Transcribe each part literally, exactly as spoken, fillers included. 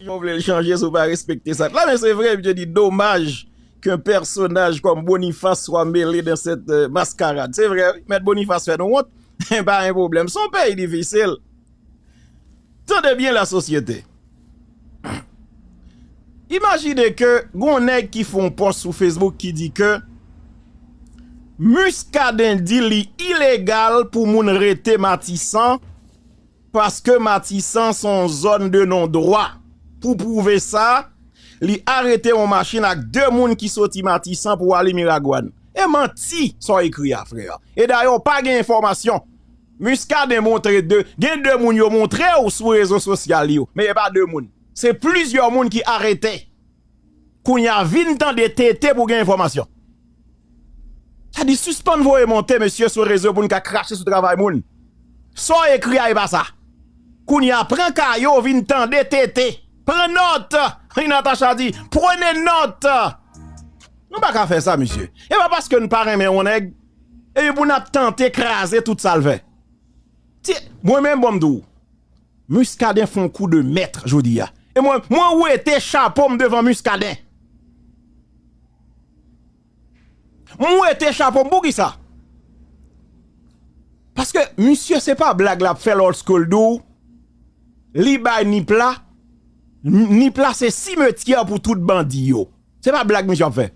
Ou vle l chanje si w pa respekte sa k la, men se vre, misye di, domaj ke yon pèsonaj kòm Boniface swa mele dans cette, euh, mascarade. Se vre, wi. Mèt Boniface fè nou wont. Pa gen pwoblèm. Se yon peyi difisil. Tande byen, lasosyete. Imajine ke gon nèg ki fè yon pòs sou Facebook ki di ke Muscadin di li ilegal pou moun rete Matisan paske Matisan se yon zòn de non dwa. Pou pwouve sa, li arete yon machin ak de moun ki soti Matisan pou ale Miragwàn. E manti sa w ekri a, frè. E dayè, w pa gen enfòmasyon. Muscadin montre de, gen de moun yo montre w sou rezo sosyal yo, men e pa de moun. Se plizyè moun ki arete. Kounye a, vin tande T T pou gen enfòmasyon. Sa di, sispann voye monte, mesye, sou rezo pou n ka krache sou travay moun. Sa w ekri a, e pa sa. Kounye a, pran kaye w, vin tande T T. Pran nòt. Wi, Natacha di, prenez note. Nou pa ka fè sa, mesye. E pa paske n pa renmen yon nèg, epi pou n ap tante kraze tout sa l fè. Ti, mwen menm, bon, m di w, Muscadin fè yon kou de mèt jodi a. E mwen, mwen wete chapo m devan Muscadin. Mwen wete chapo m pou kisa? Paske misye se pa blag l ap fè lòske l di w li bay Nip la, Nip la se simetyè pou tout bandi yo. Se pa blag misye ap fè.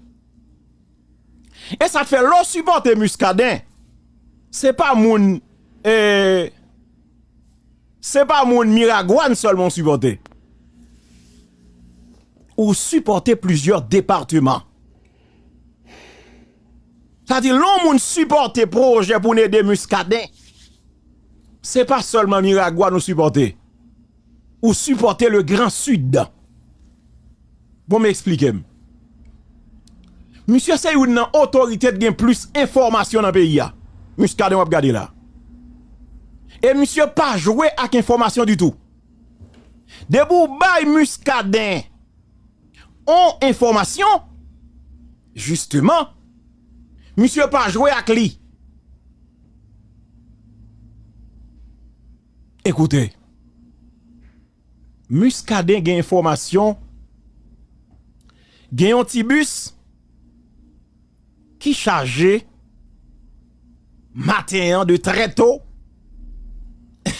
E sa k fè lè w sipòte Muscadin, se pa moun, eh, se pa moun Miragwàn sèlman w sipòte. Ou sipòte plizyè depatman. Sa di, lè yon moun sipòte pwojè pou n ede Muscadin, se pa sèlman Miragwàn ou sipòte. Ou sipòte le Grand Sud. Bon, m eksplike m. Misye se youn nan otorite ki gen plis enfòmasyon nan peyi a. Muscadin w ap gade la. E misye pa jwe ak enfòmasyon ditou. Depi w bay Muscadin on enfòmasyon, jisteman, misye pa jwe ak li. Ekoute, Muscadin gen enfòmasyon, gen yon ti bis ki chaje maten an de trè to,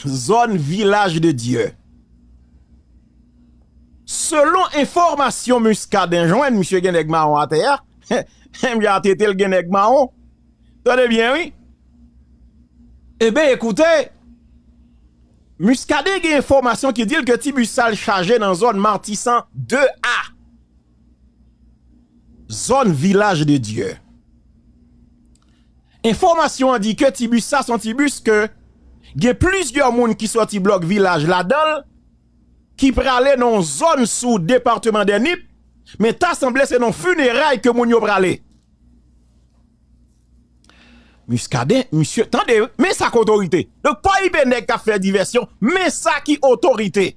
zòn Vilaj de Dye. Selon enfòmasyon Muscadin jwenn, misye gen nèg mawon atè a. Menm jan a T T l gen nèg mawon. Tande byen, wi. Eben, ekoute, Muscadin gen enfòmasyon ki di l ke ti bis sa l chaje nan zòn Matisan de A. Zòn Vilaj de Dye. Enfòmasyon an di ke ti bis sa se yon ti bis ke gen plizyè moun ki sòti blòk Vilaj ladan l, ki prale nan yon zòn sou depatman dè Nip, men ta sanble se nan fineray ke moun yo prale. Muscadin, misye, tande, men sa k otorite. Donk, pa okipe nèg k ap fè divèsyon, men sa ki otorite.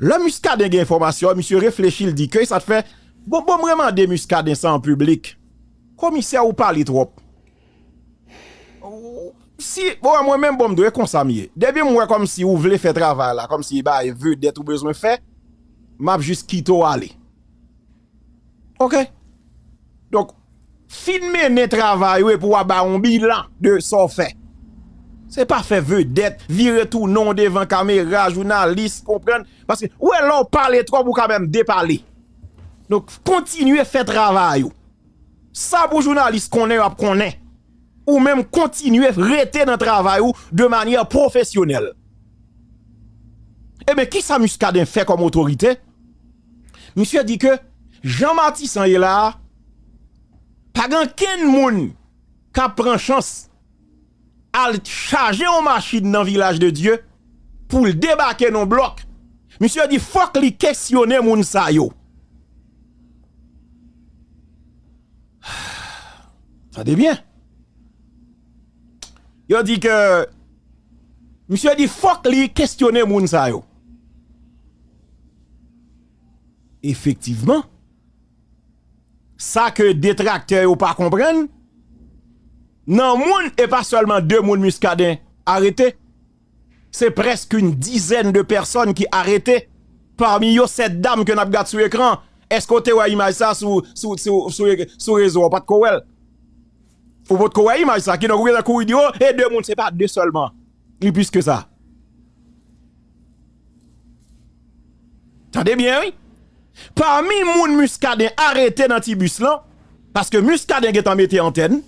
Lè Muscadin gen enfòmasyon, misye reflechi, l di ke sa t fè, bon, bon, mwen mande Muscadin sa an piblik. Komisè, ou pale twòp. Ou, si, bon, mwen menm, bon, m dwe konsa m ye. Depi m wè kòmsi ou vle fè travay la, kòmsi bay vedèt ou bezwen fè, m ap jis kite w ale. Oke? Donk, fin mennen travay ou epi w a ba yon bilan de sa w fè. Se pa fè vedèt, vire tounen w devan kamera, jounalis, konprann? Paske, ou wè, lè w pale twòp, ou ka menm depale. Donk, kontinye fè travay ou. Sa pou jounalis konnen, y ap konnen. Ou menm kontinye rete nan travay ou de manyè pwofesyonèl. Ebyen, kisa Muscadin fè kòm otorite? Misye di ke jan Matisan ye la a, pa gen okenn moun k ap pran chans al chaje yon machin nan Vilaj de Dye pou l debake nan blòk. Misye di fòk li kesyone moun sa yo. Tande byen. Yo di ke, misye di fòk li kesyone moun sa yo. Efektivman, sa ke detraktè yo pa konprann, nan moun, e pa sèlman de moun Muscadin arete, se prèske yon dizèn de pèsòn ki arete Pami yo, sèt dam ke n ap gad sou ekran. Èske w te wè imaj sa sou, sou, sou, sou, sou rezo a? Ou pa t ko wè l. Ou potko wè imaj sa? Kidonk, ou gentan kouri di, o, e de moun, se pa de sèlman. Li plis ke sa. Tande byen, wi. Pami moun Muscadin arete nan ti bis lan, paske Muscadin gentan mete antèn,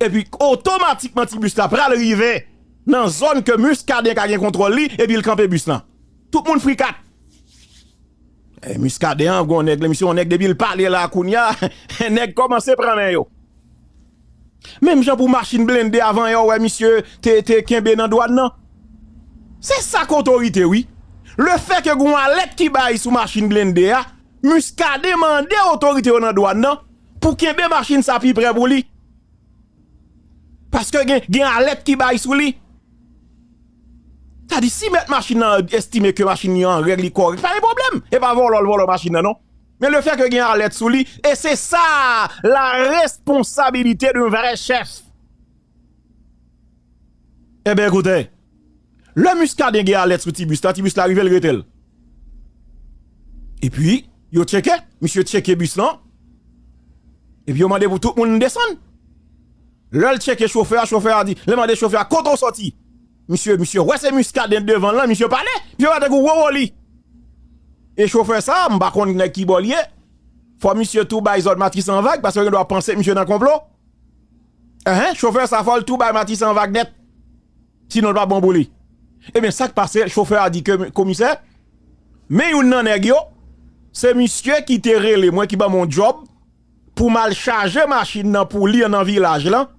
epi otomatikman ti bis la pral rive nan zòn ke Muscadin ka gen kontwòl li, epi l kanpe bis lan. Tout moun frikat. E, Muscadin an, gon nèg, misye yon nèg depi l pale la kounye a, nèg kòmanse pran men yo. Menm jan pou machin blende avan yè, ou wè misye te, te kenbe nan dwàn nan. Se sa k otorite, wi. Lefètke gon alèt ki bay sou machin blende a, Muscadin mande otorite yo nan dwàn nan pou kenbe machin sa pi pre pou li. Paske gen, gen alèt ki bay sou li. Sa di, si mèt machin nan estime ke machin li an règ, li kòrèk, pa gen pwoblèm. E pa vòlò l vòlò machin nan, non. Men lefètke gen alèt sou li, e se sa la responsabilité d'un vrai chef. Ebyen, ekoute, lè Muscadin gen alèt sou ti bis la, ti bis la rive, l rete l. Epi, yo tcheke, misye tcheke bis lan. Epi yo mande pou tout moun desann. Lè l tcheke chofè a, chofè a di, lè mande chofè a, "Kote w sòti?" Misye, misye wè se Muscadin devan l lan, misye pale. Misye wè tankou wowo li. E chofè sa, m pa konn nèg ki bò l ye. Fò misye tou bay zòt Matris an vag, paske yo gen dwa panse misye nan konplo. Enhen, chofè sa fò l tou bay Matris an vag nèt. Sinon, l pa bon pou li. Ebyen, sa k pase, chofè a di ke, komisè, men youn nan nèg yo, se misye ki te rele mwen, ki ban m yon djòb pou m al chaje machin nan pou li nan vilaj lan,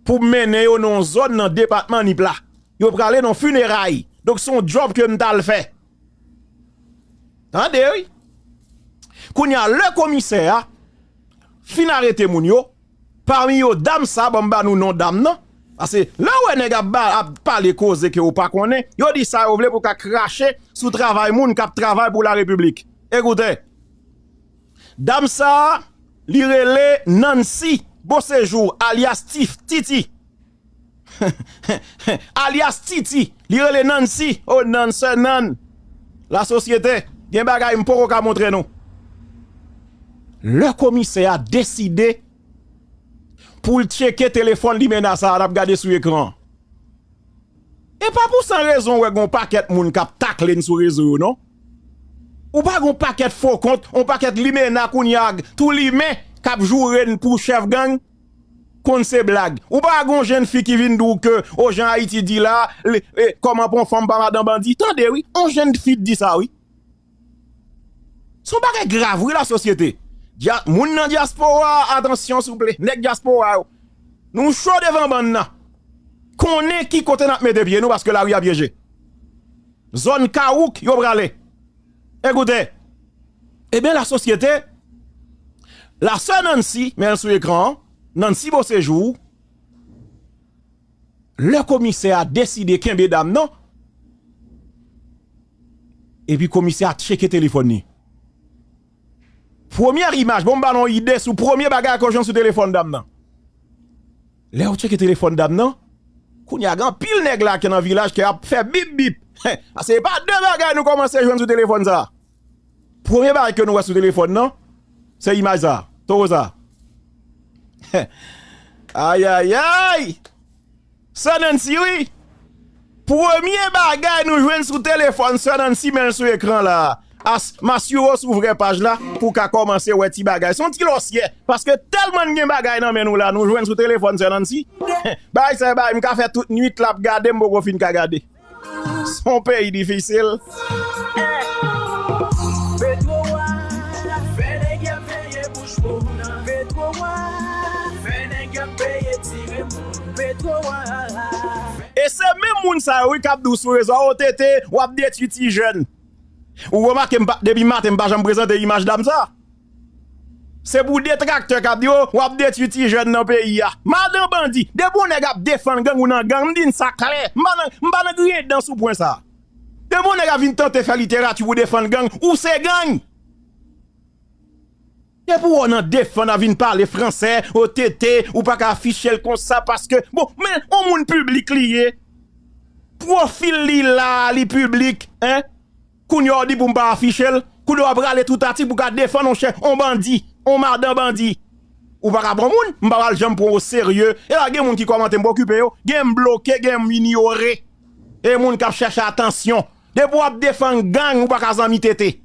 pou m mennen yo nan yon zòn nan depatman Nip la. Yo prale nan fineray. Donk, se yon djòb ke m t al fè. Tande, wi. Kounye a, lè komisè a fin arete moun yo, pami yo, dam sa, ban m ba nou non dam nan. Paske lè w wè nèg ap, ba, ap pale koze ke w pa konnen, yo di sa yo vle pou ka krache sou travay moun k ap travay pou larepiblik. Ekoute, dam sa, li rele Nancy Beauséjour, alyas Tif, Titi. Alyas Titi, li rele Nancy. O, Nan, sè Nan. Lasosyete, gen bagay m poko ka montre nou. Lè komisè a deside pou l tcheke telefòn limena sa a n ap gade sou ekran an. E pa pou san rezon w wè gon pakèt moun k ap takle n sou rezo yo, non. Ou pa gon pakèt fo kont, on pakèt limena kounye a, tou limen k ap joure n pou chèf gang, konn se blag. Ou pa gon jèn fi ki vin di w ke, o, jan Ayiti di la, li, e, kòman pou on fanm pa madan bandi? Tande, wi, on jèn fi t di sa, wi. Se yon bagay grav, wi, lasosyete. Dya-, moun nan dyaspora, atansyon, souple. Nèg dyaspora yo. Nou cho devan bann nan. Konnen ki kote n ap mete pye nou, paske lari a pyeje. Zòn Kawouk, yo prale. Ekoute. Ebyen, lasosyete, lasè Nancy, men l sou ekran an, Nancy Beauséjour, lè komisè a deside kenbe dam nan, epi komisè a tcheke telefòn li. Premye imaj, bon, m ba nou yon ide sou premye bagay ke w jwenn sou telefòn dam nan. Lè w tcheke telefòn dam nan, kounye a gen anpil nèg la ki nan vilaj ki ap fè bip bip. Paske se pa de bagay nou kòmanse jwenn sou telefòn sa. Premye bagay ke nou wè sou telefòn nan, se imaj sa, towo sa. Ayayay! Sè Nancy, wi. Premye bagay nou jwenn sou telefòn Sè Nancy, men l sou ekran la. As, m asire w sou vrè paj la pou w ka kòmanse wè ti bagay. Se yon ti lòsyè, paske tèlman n gen bagay nan men nou la, nou jwenn sou telefòn Sè Nancy. Bagay sa, bagay, m ka fè tout nuit la ap gade, m poko fin ka gade. Se yon peyi difisil. Petwo a fè nèg y ap veye bouch moun. Petwo a fè nèg y ap peye tire moun. Petwo a. E se menm moun sa yo, wi, k ap di w sou rezo a, o T T, w ap detwi ti jèn. Ou remake, m pa, depi maten, m pa janm prezante imaj dam sa. Se pou detraktè k ap di, o, w ap detwi ti jèn nan peyi a. Madan bandi, depi yon nèg ap defann gang, ou nan gang, m di n sa klè. M pa nan, m pa nan griyen dan sou pwen sa. Depi yon nèg ap vin tante fè literati pou defann gang, ou se gang. Depi w nan defann, ap vin pale fransè, o T T, ou pa ka afiche l konsa paske, bon, men, yon moun piblik li ye. Pwofil li la, li piblik, en? Kounye a w di pou m pa afiche l. Kounye a w prale tout atik pou ka defann yon chèf, yon bandi, yon madan bandi. Ou pa ka pran moun, m pa pral janm pran w oserye. E la gen moun ki kòmante m pa okipe yo, gen m bloke, gen m inyore. E moun k ap chèche atansyon. Depi w ap defann gang, ou pa ka zanmi tete.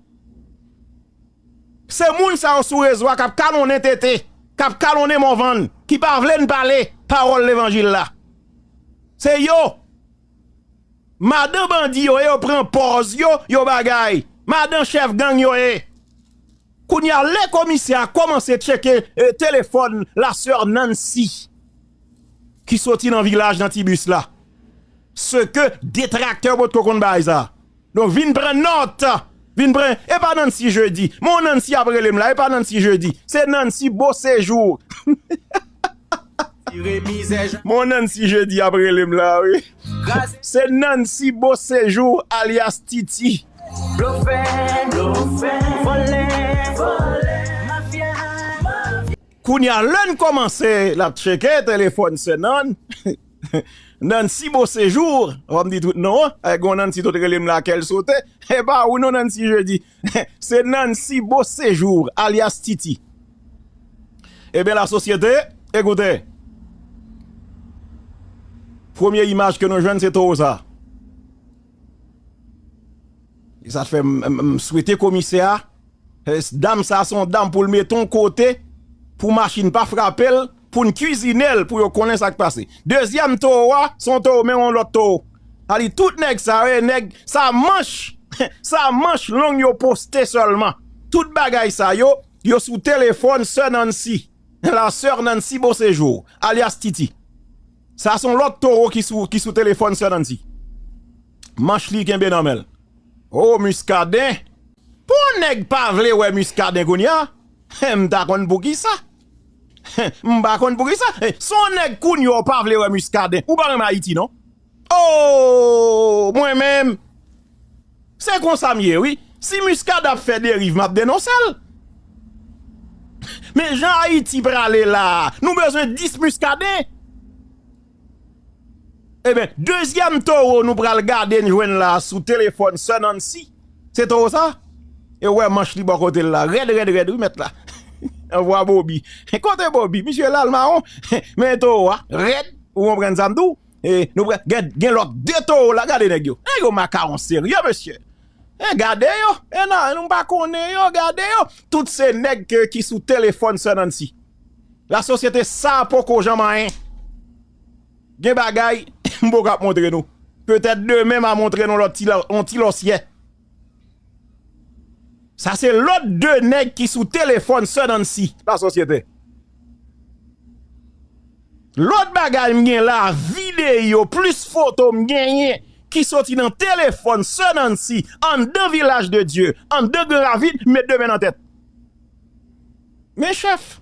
Se moun sa yo sou rezo a k ap kalonnen tete, k ap kalonnen Mòvann, ki pa vle n pale pawòl levanjil la. Se yo. Madan bandi yo ye, yo pran pòz yo, yo bagay. Madan chèf gang yo ye. Kounye a, lè komisè a kòmanse tcheke, eh, telefòn lasè Nancy, ki soti nan vilaj nan ti bis la. Se ke detraktè potko konn bagay sa. Donk, vin pran nòt. Vin pran, e pa Nancy Jeudi. Mon Nancy ap rele m la, e pa Nancy Jeudi. Se Nancy Beauséjour. Mon Nancy Jeudi ap rele m la, wi. Se Nancy Beauséjour alyas Titi. Blofè, blofè, vòlè, vòlè, mafya, mafya. Kounye a, lè n kòmanse, l ap tcheke telefòn sè Nan. Nancy Beauséjour, fò m di tout non an, e gon Nancy tout rele m la kè l sote. E pa ou non Nancy Jeudi. Se Nancy Beauséjour, alyas Titi. Ebyen, lasosyete, ekoute. Premye imaj ke nou jwenn, se towo sa. E sa fè m, m, m swete komisè a, eh, dam sa se yon dam pou l mete yon kote, pou machin pa frape l, pou n kwizine l, pou yo konnen sa k pase. Dezyèm towo a, se yon towo, men yon lòt towo. Sa di tout nèg sa yo, e nèg, sa manch, sa manch long yo poste sèlman. Tout bagay sa yo, yo sou telefòn sè Nancy. La sœur Nancy Beauséjour, alyas Titi. Sa se yon lòt towo ki sou, ki sou telefòn sè Nancy. Manch li kenbe nan men l. O, Muscadin. Pou yon nèg pa vle wè Muscadin kounye a, m ta konn poukisa. M pa konn poukisa. Se yon nèg kounye a w pa vle wè Muscadin. Ou pa renmen Ayiti, non? O, mwen menm, se konsa m ye, wi. Si Muscadin ap fè deriv, m ap denonse l. Men jan Ayiti prale la, nou bezwen dis Muscadin. Ebyen, dezyèm towo nou pral gade n jwenn la sou telefòn sè Nancy. Se towo sa? E w wè manch li bò kote l la. Rèd, rèd, rèd, wi, mèt la. Anvwa Bobby. Kote Bobby? Misye la, l mawon. Men towo a, rèd. Ou konprann sa m di w? E, nou prè, gen, gen lòt de towo la, gade nèg yo. Nèg yo makawon serye, mesye. E, gade yo. E, nan, nou pa konnen yo, gade yo. Tout se nèg ke, ki sou telefòn sè Nancy. Lasosyete sa poko janm anyen. Gen bagay, m poko ap montre nou. Petèt demen, m a montre nou lòt ti lò-, yon ti lòsyè. Sa se lòt de nèg ki sou telefòn sè Nancy, lasosyete. Lòt bagay m gen la, videyo, plis foto m genyen ki soti nan telefòn sè Nancy, anndan Vilaj de Dye, anndan Gran Ravin, m met de men nan tèt. Men chèf,